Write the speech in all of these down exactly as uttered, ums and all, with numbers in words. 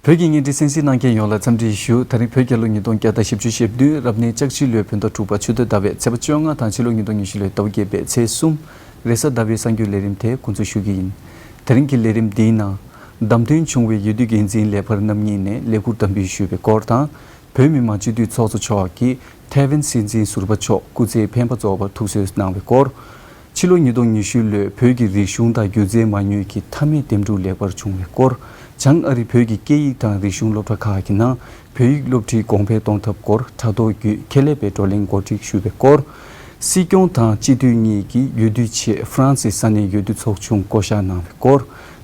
བོད་ཀྱི་བརྙན་འཕྲིན་གསན་གཟིགས་གནང་མཁན་ཡོངས་ལ་འཚམས་འདྲི་ཞུ། ད་རིང་བོད་རྒྱལ་ལོ་ཉིས་སྟོང་བརྒྱ་དང་བཞི་བཅུ་ཞེ་བདུན་རབ་གནས་ལྕགས་བྱི་ལོའི་བོད་ཟླ་དྲུག་པ་ཆུ་སྟོད་ཟླ་བའི་ཚེས་པ་བཅོ་ལྔ་དང་ཕྱི་ལོ་ཉིས་སྟོང་ཉི་ཤུ་ལོའི་ཟླ་བ་བརྒྱད་པའི་ཚེས་གསུམ། རེས་གཟའ་ཟླ་བའི་གསར་འགྱུར་ལས་རིམ་དེ་འགོ་འཛུགས་ཞུ་གི་ཡིན། དེ་རིང་གི་ལས་རིམ་འདིའི་ནང་། བདམས་ཐོན་བྱུང་བའི་འོས་བསྡུ་འགན་འཛིན་ལས་འཕར་རྣམ་གཉིས་ནས་ལས་ཁུར་དམ་འབུལ་ཞུས་པའི་སྐོར་དང་། བོད་མི་མང་སྤྱི་འཐུས་ཚོགས་གཙོ་མཆོག་གིས་ཐའེ་ཝན་སྲིད་འཛིན་ཟུར་པ་མཆོག་སྐུ་ཚེ་ཕན་པ་རྫོགས་པར་ཐུགས་གསོ་གནང་བའི་སྐོར། ཕྱི་ལོ་ཉིས་སྟོང་ཉི་ཤུ་ལོའི་བོད་ཀྱི་རིག་གཞུང་དང་སྒྱུ་རྩལ་མ་དངུལ་གྱི་མཐའ་མའི་འདེམས་སྒྲུག་ལེགས་པར་བྱུང་བའི་སྐོར། བྱང་ཨ་རི་བོད་ཀྱི་སྐད་ཡིག་དང་རིག་གཞུང་སློབ་གྲྭ་ཁག་གི་ནང་བོད་ཡིག་སློབ་ཁྲིད་གོང་འཕེལ་གཏོང་ཐབས་སྐོར་དྲ་ཐོག་བརྒྱུད་ཁྱད་ལས་པའི་བགྲོ་གླེང་གོ་སྒྲིག་ཞུས་པའི་སྐོར། སྲིད་སྐྱོང་དང་སྤྱི་འཐུས་གཉིས་ཀྱིས་འོས་བསྡུ་ཆེད་ཧྥ་རན་སིའི་ས་གནས་འོས་བསྡུ་ཚོགས་ཆུང་བསྐོ་བཞག་གནང་བའི་སྐོར།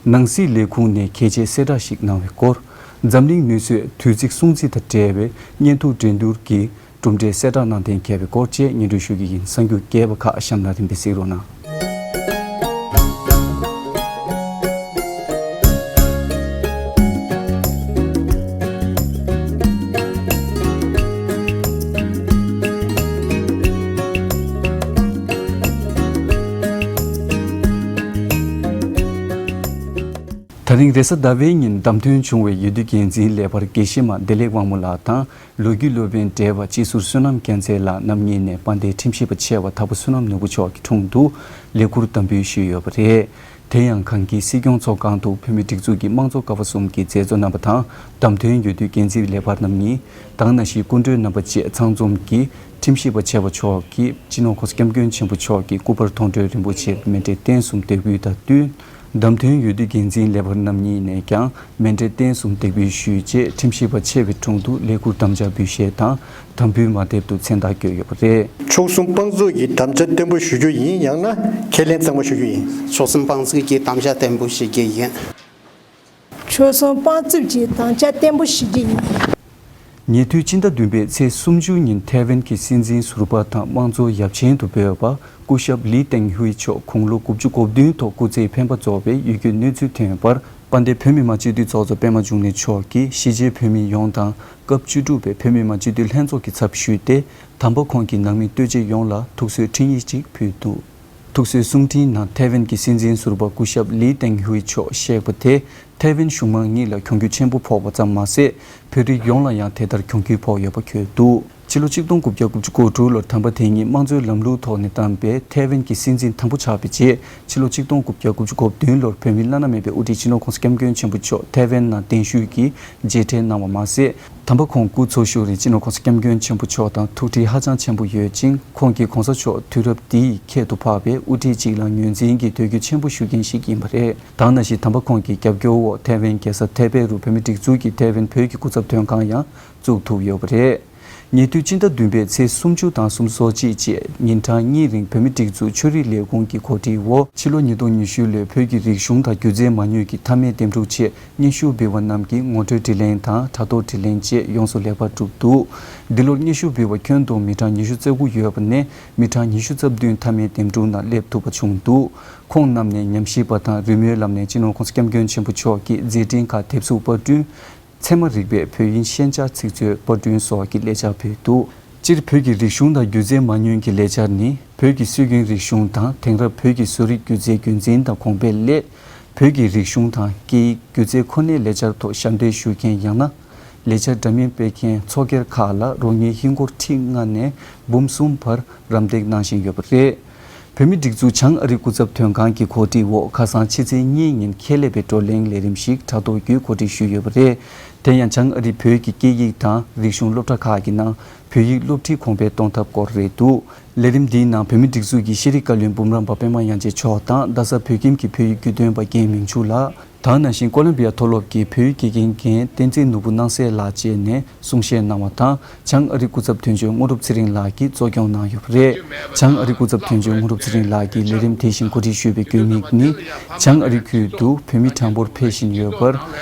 ནང་སྲིད་ལས་ཁུངས་ནས་གལ་ཆེའི་གསལ་བསྒྲགས་ཤིག་གནང་བའི་སྐོར། འཛམ་གླིང་ནུས་གསོས་དུས་ཚིགས་སྲུང་བརྩི་དང་འབྲེལ་བའི་བརྙན་ཐུང་འགྲན་བསྡུར་གྱི་གྲུབ་འབྲས་གསལ་བསྒྲགས་གནང་གཏན་འཁེལ་བའི་སྐོར་བཅས་སྙན་སྒྲོན་ཞུ་གི་ཡིན། གསར་འགྱུར་རྒྱས་པ་ཁག་གཤམ་ལ་རིམ་པས་གཟིགས་རོགས་གནང་། ད་རིང་རེས་གཟའ་ཟླ་བའི་ཉིན་བདམས་ཐོན་བྱུང་བའི་འོས་བསྡུ་འགན་འཛིན་ལས་འཕར་དགེ་བཤེས་མ་བདེ་ལེགས་དབང་མོ་ལགས་དང་། ལོ་རྒྱུས་སློབ་དཔོན་བགྲེས་པ་སྤྱི་ཟུར་བསོད་ནམས་རྒྱལ་མཚན་ལགས་རྣམ་གཉིས་ནས་དཔལ་ལྡན་ཁྲིམས་ཞིབ་པ་ཆེ་བ་དྭགས་པོ་བསོད་ནམས་ནོར་བུ་མཆོག་གི་དྲུང་དུ་ལས་ཁུར་དམ་འབུལ་ཞུས་ཡོད་པ་རེད། དེ་ཡང་གངས་སྐྱིད་སྲིད་སྐྱོང་ཚོགས་ཁང་དུ་བོད་མིའི་སྒྲིག་འཛུགས་ཀྱི་དམངས་གཙོ་ཀ་བ་གསུམ་གྱི་མཛད་གཙོ་རྣམ་པ་དང་། བདམས་ཐོན་འོས་བསྡུ་འགན་འཛིན་ལས་འཕར་རྣམ་གཉིས་དང་། ན་གཞོན་སྐུ་མགྲོན་རྣམ་པ་བཅས་ཚང་འཛོམས་ཀྱིས་ཁྲིམས་ཞིབ་པ་ཆེ་བ་མཆོག་གིས་སྤྱི་ནོར་༸གོང་ས་༸སྐྱབས་མགོན་ཆེན་པོ་མཆོག་གི་སྐུ་པར་མཐོང་གྲོལ་རིན་པོ་ཆེར་མཎྜལ་རྟེན་གསུམ་འདེགས་འབུལ་དང་བསྟུན། བདམས་ཐོན་འོས་བསྡུ་འགན་འཛིན་ལས་འཕར་རྣམ་གཉིས་ནས་ཀྱང་མཎྜལ་རྟེན་གསུམ་འདེགས་འབུལ་ཞུས་རྗེས། ཁྲིམས་ཞིབ་པ་ཆེ་བའི་དྲུང་དུ་ལས་ཁུར་དམ་བཅའ་འབུལ་བཞེས་དང་། དམ་འབུལ་མ་དེབ་ཏུ་མཚན་རྟགས་བཀོད་ཡོད་པ་རེད། ཆོལ་གསུམ་དཔང་བཙུགས་ཀྱི་དམ་བཅའ་བརྟན་པོ་ཞུ་རྒྱུ་ཡིན། ཡང་ན་ཁས་ལེན་གཙང་མ་ཞུ་རྒྱུ་ཡིན། ཆོལ་གསུམ་དཔང་བཙུགས་ཀྱི་དམ་བཅའ་བརྟན་པོ་ཞུ་རྒྱུ་ཡིན། ཆོལ་གསུམ་དཔང་བཙུགས་ཀྱི་དམ་བཅའ་བརྟན་པོ་ཞུ་རྒྱུ་ཡིན། ཉེ་དུས་སྤྱི་ཟླ་བདུན་པའི་ཚེས་སུམ་ཅུ་ཉིན་ཐའེ་ཝན་གྱི་སྲིད་འཛིན་ཟུར་པ་དང་དམངས་གཙོ་ཡབ་ཆེན་དུ་འབོད་པ་སྐུ་ཞབས་ལི་ཏེང་ཧུའེ་མཆོག་དགུང་ལོ་དགུ་བཅུ་གོ་བདུན་ཐོག་སྐུ་ཚེའི་འཕེན་པ་རྫོགས་པའི་འོས་བསྐོས་གནས་ཚུལ་ཐོན་པར། དཔལ་ལྡན་བོད་མི་མང་སྤྱི་འཐུས་ཚོགས་གཙོ་པད་མ་འབྱུང་གནས་མཆོག་གིས་གཞིས་བྱེས་བོད་མི་ཡོངས་དང་སྐབས་བཅུ་དྲུག་པའི་བོད་མི་མང་སྤྱི་འཐུས་ལྷན་ཚོགས་ཀྱི་ཚབ་ཞུས་ཏེ། དམ་པ་ཁོང་གི་ནང་མི་ལྟོས་བཅས་ཡོངས་ལ་ཐུགས་གསོའི་འཕྲིན་ཡིག་ཅིག་ཕུལ་འདུག། ཐུགས་གསོའི་གསུང་འཕྲིན་ནང་ཐའེ་ཝན་གྱི་སྲིད་འཛིན་ཟུར་པ་སྐུ་ཞབས་ལི་ཏེང་ཧུའེ་མཆོག་གཤེགས་པ་དེ་ཐའེ་ཝན་གཞུང་མང་གཉིས་ལ་གྱོང་གུད་ཆེན་པོ་ཕོག་པ་ཙམ་མ་ཟད། བོད་རིགས་ཡོངས་ལ་ཡང་དེ་ལྟར་གྱོང་གུད་ཕོག་ཡོད་པ་འཁོད་འདུག། ཕྱི་ལོ་ཆིག་སྟོང་དགུ་བརྒྱ་དགུ་བཅུ་གོ་དྲུག་ལོར་དམ་པ་དེ་ཉིད་དམངས་གཙོའི་ལམ་ལུགས་ཐོག་ནས་བདམས་པའི་ཐའེ་ཝན་གྱི་སྲིད་འཛིན་དང་པོ་ཆགས་པའི་རྗེས། ཕྱི་ལོ་ཆིག་སྟོང་དགུ་བརྒྱ་དགུ་བཅུ་གོ་བདུན་ལོར་བོད་མི་བླ་ན་མེད་པའི་དབུ་ཁྲིད་སྤྱི་ནོར་༸གོང་ས་༸སྐྱབས་མགོན་ཆེན་པོ་མཆོག་ཐའེ་ཝན་ནང་གདན་ཞུས་ཀྱིས་མཇལ་འཕྲད་གནང་བ་མ་ཟད། དམ་པ་ཁོང་སྐུ་འཚོ་བཞུགས་རིང་སྤྱི་ནོར་༸གོང་ས་༸སྐྱབས་མགོན་ཆེན་པོ་མཆོག་དང་ཐུགས་འདྲིས་ཧ་ཅང་ཆེན་པོ་ཡོད་ཅིང་། ཁོང་གིས་གོང་ས་མཆོག་དུས་རབས་འདིའི་ཁྱད་དུ་འཕགས་པའི་དབུ་ཁྲིད་ཅིག་ལ་ངོས་འཛིན་གྱིས་དད་གུས་ཆེན་པོ་ཞུ་མཁན་ཞིག་ཡིན་པ་རེད། དེ་ནང་བཞིན་དམ་པ་ཁོང་གི་རྒྱབ་སྐྱོར་འོག་ཐའེ་ཝན་རྒྱལ་ས་ཐའེ་པེ་རུ་བོད་མིའི་སྒྲིག་འཛུགས་ཀྱི་ཐའེ་ཝན་བོད་ཀྱི་སྐུ་ཚབ་དོན་ཁང་ཡང་བཙུགས་ཐུབ་ཡོད་པ་རེད། ཉེ་དུས་སྤྱི་ཟླ་བདུན་པའི་ཚེས་སུམ་ཅུ་དང་སུམ་ཅུ་སོ་གཅིག་བཅས་ཉིན་གྲངས་གཉིས་རིང་བོད་མིའི་སྒྲིག་འཛུགས་ཆོས་རིག་ལས་ཁུངས་ཀྱི་གོ་སྒྲིག་འོག་ཕྱི་ལོ་ཉིས་སྟོང་ཉི་ཤུ་ལོའི་བོད་ཀྱི་རིག་གཞུང་དང་སྒྱུ་རྩལ་མ་དངུལ་གྱི་མཐའ་མའི་འདེམས་སྒྲུག་ཆེད་སྙན་ཞུ་འབུལ་བ་རྣམས་ཀྱི་ངོ་སྤྲོད་དྲི་ལན་དང་དྲ་ཐོག་དྲི་ལན་བཅས་ཡོངས་སུ་ལེགས་པར་གྲུབ་འདུག། འདི་ལོར་སྙན་ཞུ་འབུལ་བ་ཁྱོན་བསྡོམས་མི་གྲངས་ཉི་ཤུ་རྩ་དགུ་ཡོད་པ་ནས། མི་གྲངས་ཉི་ཤུ་རྩ་བདུན་མཐའ་མའི་འདེམས་སྒྲུག་ནང་སླེབས་ཐུབ་པ་བྱུང་འདུག། ཁོང་རྣམས་ནས་ཉམས་ཞིབ་པ་དང་རི་མོའི་ལམ་ནས་སྤྱི་ནོར་༸གོང་ས་༸སྐྱབས་མགོན་ཆེན་པོ་མཆོག་གི་མཛད་འཕྲིན་ཁག་དེབ་གཟུགས་པར་སྐྲུན། ཚད་མ་རིག་པའི་བོད་ཡིག་ཤན་སྦྱར་ཚིག་མཛོད་པར་སྐྲུན་སོགས་ཀྱི་ལས་འཆར་ཕུལ་འདུག། སྤྱིར་བོད་ཀྱི་རིག་གཞུང་དང་སྒྱུ་རྩལ་མ་དངུལ་གྱི་ལས་འཆར་ནི། བོད་ཀྱི་སྲོལ་རྒྱུན་རིག་གཞུང་དང་དེང་རབས་བོད་ཀྱི་བཟོ་རིག་སྒྱུ་རྩལ་རྒྱུན་འཛིན་དང་གོང་འཕེལ་སླད། བོད་ཀྱི་རིག་གཞུང་དང་སྐད་ཡིག་སྒྱུ་རྩལ་ཁོ་ནའི་ལས་འཆར་ཐོག་ཞབས་འདེགས་ཞུ་མཁན། ཡང་ན། ལས་འཆར་འདྲ་མིན་སྤེལ་མཁན་ཚོགས་སྒེར་ཁག་ལ་རོགས་དངུལ་ཧིན་སྒོར་ཁྲི་ལྔ་ནས་འབུམ་གསུམ་བར་རམ་འདེགས་གནང་བཞིན་ཡོད་པ་རེད། བོད་མིའི་སྒྲིག་འཛུགས་བྱང་ཨ་རི་སྐུ་ཚབ་དོན་ཁང་གི་གོ་སྒྲིག་འོག་ཁ་སང་ཕྱི་ཚེས་གཉིས་ཉིན་ཁྱད་ལས་པའི་བགྲོ་གླེང་ལས་རིམ་ཞིག་དྲ་ཐོག་བརྒྱུད་གོ་སྒྲིག་ཞུས་ཡོད་པ་རེད། དེ་ཡང་བྱང་ཨ་རི་བོད་ཀྱི་སྐད་ཡིག་དང་རིག་གཞུང་སློབ་གྲྭ་ཁག་གི་ནང་བོད་ཡིག་སློབ་ཁྲིད་གོང་འཕེལ་གཏོང་ཐབས་སྐོར་རེད་འདུག། ལས་རིམ་འདིའི་ནང་བོད་མིའི་སྒྲིག་འཛུགས་ཀྱི་ཤེས་རིག་བཀའ་བློན་འབུམ་རམས་པ་པད་མ་དབྱངས་ཅན་མཆོག་དང་རྡ་ས་བོད་ཁྱིམ་གྱི་བོད་ཡིག་བརྒྱུད་སྟོན་པ་རྒན་མིང་ཆུ་ལགས། དེ་ནང་བཞིན་ཀོ་ལམ་བི་ཡ་མཐོ་སློབ་ཀྱི་བོད་ཡིག་དགེ་རྒན་རྒན་བསྟན་འཛིན་ནོར་བུ་སྣང་གསལ་ལགས་བཅས་ནས་གསུང་བཤད་གནང་བ་དང་། བྱང་ཨ་རི་སྐུ་ཚབ་དོན་གཅོད་དངོས་གྲུབ་ཚེ་རིང་ལགས་ཀྱིས་གཙོ་སྐྱོང་གནང་ཡོད་པ་རེད། བྱང་ཨ་རི་སྐུ་ཚབ་དོན་གཅོད་དངོས་གྲུབ་ཚེ་རིང་ལགས་ཀྱིས་ལས་རིམ་དེ་བཞིན་གོ་སྒྲིག་ཞུས་པའི་དགོས་དམིགས་ནི། བྱང་ཨ་རི་ཁུལ་དུ་བོད་མི་གྲངས་འབོར་འཕེལ་བཞིན་ཡོད་པར།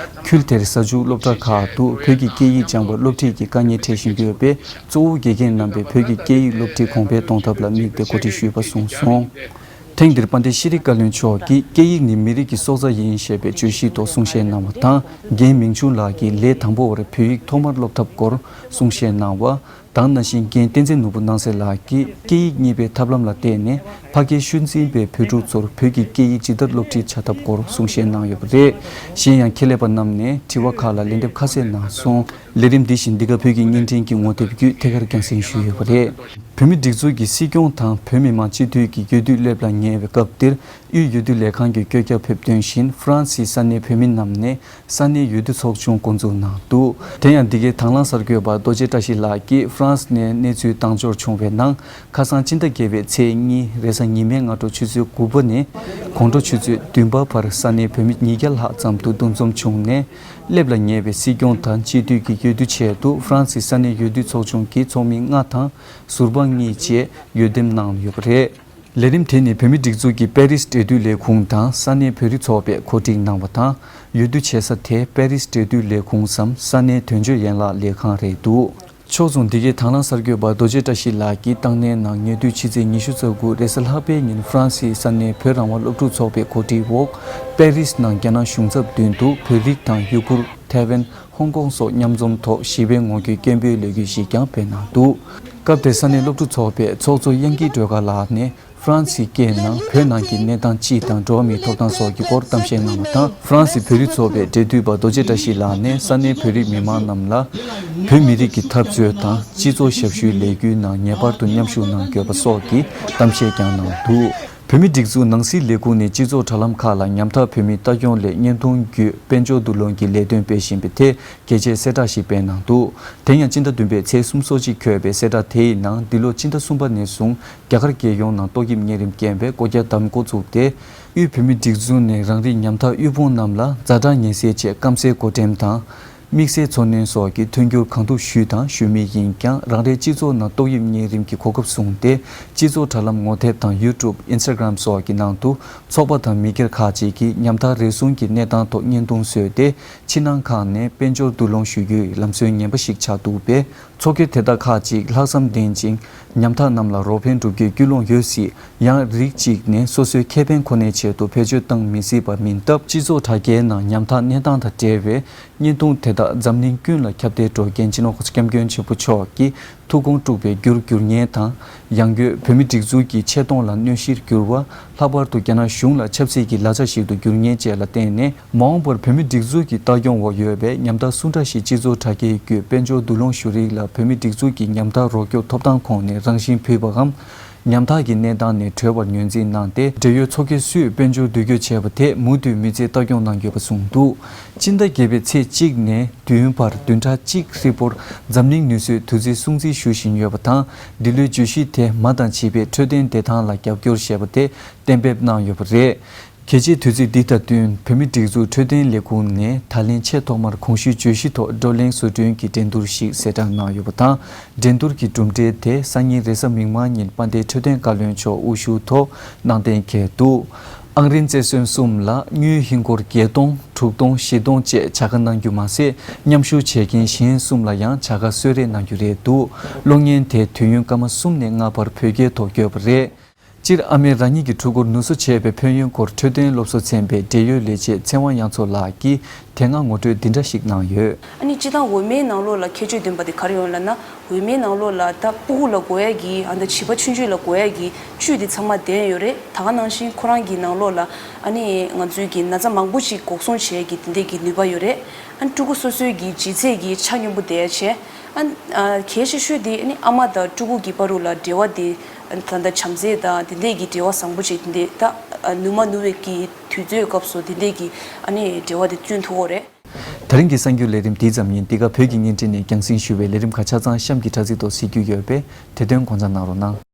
ཁུལ་དེར་གཟའ་མཇུག་སློབ་གྲྭ་ཁག་ཏུ་བོད་ཀྱི་སྐད་ཡིག་སྦྱངས་པར་སློབ་ཁྲིད་ཀྱི་དཀའ་ངལ་འཕྲད་བཞིན་ཡོད་པས། གཙོ་བོ་དགེ་རྒན་རྣམ་པས་བོད་ཀྱི་སྐད་ཡིག་སློབ་ཁྲིད་གོང་འཕེལ་གཏོང་ཐབས་ལ་དམིགས་ཏེ་གོ་སྒྲིག་ཞུས་པ་གསུངས་སོང་། ཐེངས་འདིར་དཔལ་ལྡན་ཤེས་རིག་བཀའ་བློན་མཆོག་གིས་སྐད་ཡིག་ནི་མི་རིགས་ཀྱི་སྲོག་རྩ་ཡིན་ཞེས་པའི་བརྗོད་གཞིའི་ཐོག་གསུང་བཤད་གནང་བ་དང་། རྒན་མིང་ཆུང་ལགས་ཀྱིས་ལས་དང་པོ་བར་བོད་ཡིག་ཐོག་མར་སློབ་ཐབས་སྐོར་གསུང་བཤད་གནང་བ། དང་ན་གཞོན་རྒན་བསྟན་འཛིན་ནོར་བུ་སྣང་གསལ་ལགས་ཀྱིས་སྐད་ཡིག་གཉིས་པའི་ཐབས་ལམ་ལ་བརྟེན་ནས་ཕ་སྐད་ཤུལ་འཛིན་པའི་བོད་ཕྲུག་ཚོར་བོད་ཀྱི་སྐད་ཡིག་ཇི་ལྟར་སློབ་ཁྲིད་བྱ་ཐབས་སྐོར་གསུང་བཤད་གནང་ཡོད་པ་རེད། གཞན་ཡང་ཁྱད་ལས་པ་རྣམས་ནས་དྲི་བ་ཁག་ལ་ལན་འདེབས་ཁ་གསལ་གནང་སོང་། ལས་རིམ་འདི་བཞིན་འདི་ག་བོད་ཀྱི་བརྙན་འཕྲིན་གྱི་ངོ་དེབ་བརྒྱུད་ཐད་ཀར་རྒྱང་སྲིང་ཞུས་ཡོད་པ་རེད། བོད་མིའི་སྒྲིག་འཛུགས་ཀྱི་སྲིད་སྐྱོང་དང་བོད་མི་མང་སྤྱི་འཐུས་ཀྱི་འོས་བསྡུ་སླེབས་ལ་ཉེ་བའི་སྐབས་འདིར། དབུས་འོས་བསྡུ་ལས་ཁང་གི་བཀོད་ཁྱབ་ཕེབས་ཐོན་བཞིན་ཧྥ་རན་སིའི་ས་གནས་བོད་མི་རྣམས་ནས་ས་གནས་འོས་བསྡུ་ཚོགས་ཆུང་འགོ་འཛུགས་གནང་འདུག་དེ་ཡང་འདི་གའི་དང་བླངས་གསར་འགོད་པ་རྡོ་རྗེ་བཀྲ་ཤིས་ལགས་ཀྱིས་ཧྥ་རན་སི་ནས་གནས་ཚུལ་བཏང་འབྱོར་བྱུང་བའི་ནང་། ཁ་སང་སྤྱི་ཟླ་བརྒྱད་པའི་ཚེས་གཉིས་རེས་གཟའ་ཉི་མའི་སྔ་དྲོ་ཆུ་ཚོད་དགུ་པ་ནས་དགོང་དྲོ་ཆུ་ཚོད་བདུན་པ་བར་ས་གནས་བོད་མི་ཉིས་བརྒྱ་ལྷག་ཙམ་དུ་འདུ་འཛོམས་བྱུང་ནས། སླེབས་ལ་ཉེ་བའི་སྲིད་སྐྱོང་དང་སྤྱི་འཐུས་ཀྱི་འོས་བསྡུ་ཆེད་དུ་ཧྥ་རན་སིའི་ས་གནས་འོས་བསྡུ་ཚོགས་ཆུང་གི་ཚོགས་མི་ལྔ་དང་ཟུར་པ་གཉིས་བཅས་འོས་འདེམས་གནང་ཡོད་པ་རེད། ལས་རིམ་དེ་ནི་བོད་མིའི་སྒྲིག་འཛུགས་ཀྱི་པེ་རིས་འབྲེལ་མཐུད་ལས་ཁུངས་དང་ས་གནས་བོད་རིགས་ཚོགས་པས་གོ་སྒྲིག་གནང་བ་དང་། འོས་བསྡུ་བྱེད་ས་དེ་པེ་རིས་འབྲེལ་མཐུད་ལས་ཁུངས་སམ་ས་གནས་དོན་གཅོད་ཡན་ལག་ལས་ཁང་རེད་འདུག་ཕྱོགས་མཚུངས་འདི་གའི་དང་བླངས་གསར་འགོད་པ་རྡོ་རྗེ་བཀྲ་ཤིས་ལགས་ཀྱིས་དང་ནས་ནང་ཉེ་དུས་ཕྱི་ཚེས་ཉི་ཤུ་རྩ་དགུ་རེས་གཟའ་ལྷག་པའི་ཉིན་ཧྥ་རན་སིའི་ས་གནས་བོད་རང་དབང་སློབ་ཕྲུག་ཚོགས་པའི་གོ་སྒྲིག་འོག་པེ་རིས་ནང་རྒྱ་ནག་གཞུང་ཚབ་མདུན་དུ་བོད་རིགས་དང་ཡུ་གུར། ཐའེ་ཝན། ཧོང་ཀོང་སོགས་མཉམ་འཛོམས་ཐོག་ཞི་བའི་ངོ་རྒོལ་སྐད་འབོད་ལས་འགུལ་ཞིག་ཀྱང་སྤེལ་གནང་འདུག་སྐབས་དེར་ས་གནས་སློབ་ཕྲུག་ཚོགས་པའི་ཚོགས་གཙོ་དབྱངས་སྐྱིད་སྒྲོལ་དཀར་ལགས་ནས། ཧྥ་རན་སིའི་སྐད་ནང་བོད་ནང་གི་གནས་སྟངས་སྤྱི་དང་འགྲོ་བ་མིའི་ཐོབ་ཐང་སོགས་ཀྱི་སྐོར་གཏམ་བཤད་གནང་བ་དང་། ཧྥ་རན་སི་བོད་རིགས་ཚོགས་པའི་འབྲེལ་མཐུད་པ་རྡོ་རྗེ་བཀྲ་ཤིས་ལགས་ནས་ས་གནས་བོད་རིགས་མི་མང་རྣམས་ལ་བོད་མི་རིགས་ཀྱི་འཐབ་རྩོད་དང་སྤྱི་ཚོགས་ཞབས་ཞུའི་ལས་འགུལ་ནང་ངེས་པར་དུ་མཉམ་ཞུགས་གནང་དགོས་པ་སོགས་ཀྱི་གཏམ་བཤད་ཀྱང་གནང་འདུག་བོད་མིའི་སྒྲིག་འཛུགས་ནང་སྲིད་ལས་ཁུངས་ནས་སྤྱི་ཚོགས་དྲ་ལམ་ཁག་ལ་ཉམ་ཐག་བོད་མིའི་ལྟ་སྐྱོང་སླད་བརྙན་ཐུང་བརྒྱུད་དཔལ་འབྱོར་བསྡུ་སློང་གི་ལས་དོན་སྤེལ་བཞིན་པའི་ཐད། གལ་ཆེའི་གསལ་བསྒྲགས་ཤིག་སྤེལ་གནང་འདུག་དེ་ཡང་སྤྱི་ཟླ་བདུན་པའི་ཚེས་སོ་གཅིག་འཁོད་པའི་གསལ་བསྒྲགས་དེའི་ནང་འདི་ལོ་སྤྱི་ཟླ་གསུམ་པ་ནས་བཟུང་རྒྱ་གར་རྒྱལ་ཡོངས་ནང་ཏོག་དབྱིབས་གཉན་རིམས་རྐྱེན་པས་སྒོ་རྒྱ་བསྡམ་འགོ་བཙུགས་ཏེ། དབུས་བོད་མིའི་སྒྲིག་འཛུགས་ནས་རང་རིགས་ཉམ་ཐག་དབུལ་ཕོངས་རྣམས་ལ་ཛ་དྲག་ཉེན་སེལ་ཆེད་སྐམ་སའི་བགོ་འགྲེམས་དང་། དམིགས་བསལ་འཚོ་སྣོན་སོགས་ཀྱི་མཐུན་འགྱུར་གང་ཐུབ་ཞུས་དང་ཞུ་མུས་ཡིན་ཀྱང་། རང་རེའི་སྤྱི་ཚོགས་ནང་ཏོག་དབྱིབས་གཉན་རིམས་ཀྱི་གོ་སྐབས་བཟུང་སྟེ། སྤྱི་ཚོགས་དྲ་ལམ་ངོ་དེབ་དང་ཡུ་ཊུབ། ཨིན་སི་ཊ་གྷི་རམ་སོགས་ཀྱི་ནང་དུ་ཚོགས་པ་དང་མི་སྒེར་ཁག་ཅིག་གིས་ཉམ་ཐག་རེ་ཟུང་གི་གནས་སྟངས་ཐོག་བརྙན་ཐུང་བཟོས་ཏེ། ཕྱི་ནང་ཁག་ནས་དཔལ་འབྱོར་བསྡུ་སློང་ཞུ་རྒྱུའི་ལམ་སྲོལ་ངན་པ་ཞིག་ཆགས་འདུག་པས། ཚོགས་སྒེར་དེ་དག་ཁག་ཅིག་ལྷག་བསམ་ལྡན་ཅིང་ཉམ་ཐག་རྣམས་ལ་རོགས་ཕན་སྒྲུབ་རྒྱུའི་སྐུལ་སློང་ཡོད་སྲིད། ཡང་རིགས་གཅིག་ནས་སོ་སོའི་ཁེ་ཕན་ཁོ་ནའི་ཆེད་དུ་བེད་སྤྱོད་བཏང་མི་སྲིད་པ་མིན་སྟབས། སྤྱི་ཚོགས་དྲ་རྒྱའི་ནང་ཉམ་ཐག་གནས་སྟངས་དང་འབྲེལ་བའི་བརྙན་ཐུང་དེ་དག་འཛམ་གླིང་ཀུན་ལ་ཁྱབ་གདལ་འགྲོ་རྐྱེན་སྤྱི་ནོར་༸གོང་ས་༸སྐྱབས་མགོན་ཆེན་པོ་མཆོག་གི་ཐུགས་དགོངས་དཀྲུགས་པའི་རྒྱུར་འགྱུར་ཉེན་དང་། ཡང་སྒོས་བོད་མིའི་སྒྲིག་འཛུགས་ཀྱི་ཆེ་མཐོང་ལ་གནོད་གཞིར་འགྱུར་བ། ལྷག་པར་དུ་རྒྱ་ནག་གཞུང་ལ་ཆབ་སྲིད་ཀྱི་ལག་ཆ་ཞིག་ཏུ་འགྱུར་ཉེན་བཅས་ལ་བརྟེན་ནས། མ་འོངས་པར་བོད་མིའི་སྒྲིག་འཛུགས་ཀྱི་ལྟ་སྐྱོང་འོག་ཡོད་པའི་ཉམ་ཐག་སུ་འདྲ་ཞིག་སྤྱི་ཚོགས་དྲ་རྒྱའི་བརྒྱུད་དཔལ་འབྱོར་བསྡུ་སློང་ཞུ་རིགས་ལ་བོད་མིའི་སྒྲིག་འཛུགས་ཀྱི་ཉམ་ཐག་རོགས་སྐྱོབ་ཐོབ་ཐང་ཁོངས་ནས་རང་བཞིན་ཕུད་པའམ། ཉམ་ཐག་གི་གནས་སྟངས་ནས་གྲོལ་བར་ངོས་འཛིན་གནང་སྟེ། འབྲེལ་ཡོད་ཚོགས་སྒེར་སུས་དཔལ་འབྱོར་བསྡུ་སྐྱོད་བྱས་པ་དེ་མུ་མཐུད་མི་ཚེ་ལྟ་སྐྱོང་གནང་དགོས་པ་གསུངས་འདུག་སྤྱི་ཟླ་བརྒྱད་པའི་ཚེས་གཅིག་ནས་བདུན་བར་བདུན་ཕྲག་གཅིག་ཧྲིལ་པོར་འཛམ་གླིང་ནུས་གསོའི་དུས་ཚོད་སྲུང་བརྩི་ཞུ་བཞིན་ཡོད་པ་དང་། འདི་ལོའི་བརྗོད་གཞི་དེ་མ་དང་བྱིས་པའི་འཕྲོད་བསྟེན་བདེ་ཐང་ལ་རྒྱབ་སྐྱོར་ཞེས་པ་དེ་གཏན་འབེབས་གནང་ཡོད་པ་རེད། གལ་ཆེའི་དུས་ཚིགས་འདི་དང་བསྟུན་བོད་མིའི་སྒྲིག་འཛུགས་འཕྲོད་བསྟེན་ལས་ཁུངས་ནས་ད་ལན་ཆེས་ཐོག་མར་གོང་ཞུས་བརྗོད་གཞི་ཐོག་བགྲོ་གླེང་བཟོ་སྐྲུན་གྱི་འགྲན་བསྡུར་ཞིག་གསལ་བསྒྲགས་གནང་ཡོད་པ་དང་། འགྲན་བསྡུར་གྱི་གྲུབ་འབྲས་དེ་སང་ཉིན་རེས་གཟའ་མིག་དམར་ཉིན་དཔལ་ལྡན་འཕྲོད་བསྟེན་བཀའ་བློན་མཆོག་དབུ་བཞུགས་ཐོག་གནང་གཏན་འཁེལ་འདུག་ཨང་རིམ་རྩེར་སོན་གསུམ་ལ་དངུལ་ཧིན་སྒོར་བརྒྱད་སྟོང་། དྲུག་སྟོང་། བཞི་སྟོང་བཅས་བྱ་དགའ་གནང་རྒྱུ་མ་ཟད། མཉམ་ཞུགས་བྱེད་མཁན་གཞན་གསུམ་ལ་ཡང་བྱ་དགའ་གསོལ་རས་གནང་རྒྱུ་རེད་འདུག་གློག་བརྙན་དེ་དུས་ཡུན་སྐར་མ་གསུམ་ནས་ལྔ་བར་བོད་སྐད་ཐོག་བཀོད་པ་རེད། སྤྱིར་ཨ་མས་རང་ཉིད་ཀྱི་ཕྲུ་གུར་ནུ་གསོ་བྱས་པའི་ཕན་ཡོན་སྐོར་འཕྲོད་བསྟེན་སློབ་གསོ་ཚན་པའི་འབྲེལ་ཡོད་ལས་བྱེད་ཚེ་དབང་དབྱངས་མཚོ་ལགས་ཀྱིས་དེ་སྔ་ངོ་སྤྲོད་འདི་འདྲ་ཞིག་གནང་ཡོད། ཨ་ནི་སྤྱིར་བཏང་འོ་མའི་ནང་ལོགས་ལ་ཁྱད་ཆོས་ལྡན་པ་དེ་ག་རེ་ཡོད་ལབ་ན། འོ་མའི་ནང་ལོགས་ལ་ད་སྤུ་གུ་ལ་དགོས་ཡ་གི་ཨ་ད་བྱིས་པ་ཆུང་ཆུང་ལ་དགོས་ཡ་གི་བཅུད་དེ་ཚང་མ་ལྡན་ཡོད་རེད། ད་ག་ནང་བཞིན་ཁོ་རང་གི་ནང་ལོགས་ལ་ཨ་ནི་ང་ཚོའི་གི་ན་ཚ་མང་པོ་ཞིག་འགོག་སྲུང་བྱེད་ཡ་གི་དེ་འདྲས་ཀྱི་ནུས་པ་ཡོད་རེད། ཨ་ནི་ཕྲུ་གུ་སོ་སོའི་གི་ལྗིད་ཚད་ཀྱི་ཆ་སྙོམས་པོ་བསྡད་ཡ་བྱས། ཨ་ཨ་གལ་ཆེ་ཤོས་དེ་ཨ་ནི་ཨ་མ་དང་ཕྲུ་གུ་གི་བར་དུ་ལ་འབྲེལ་བ་དེ་ད་ལྟ་བྱམས་བརྩེ་དང་དེ་འདྲས་ཀྱི་འབྲེལ་བ་བཟང་པོ་ཅིག་དེ་འདྲས་ད་ནུ་མ་ནུ་བའི་གི་དུས་ཚོད་སྐབས་སུ་དེ་འདྲས་ཀྱི་ཨ་ནི་འབྲེལ་བ་དེ་བསྐྲུན་ཐུབ་ཀྱི་རེད། དེ་རིང་གི་གསར་འགྱུར་ལས་རིམ་འདི་ཙམ་ཡིན། འདི་ག་བོད་ཀྱི་བརྙན་འཕྲིན་ནས་རྒྱང་སྲིང་ཞུ་བའི་ལས་རིམ་ཁག་ཆ་ཚང་གཤམ་གྱི་དྲ་ཚིགས་ཐོག་གཟིགས་རྒྱུ་ཡོད་པས་དེ་དོན་དགོངས་འཇགས་གནང་རོགས་གནང་།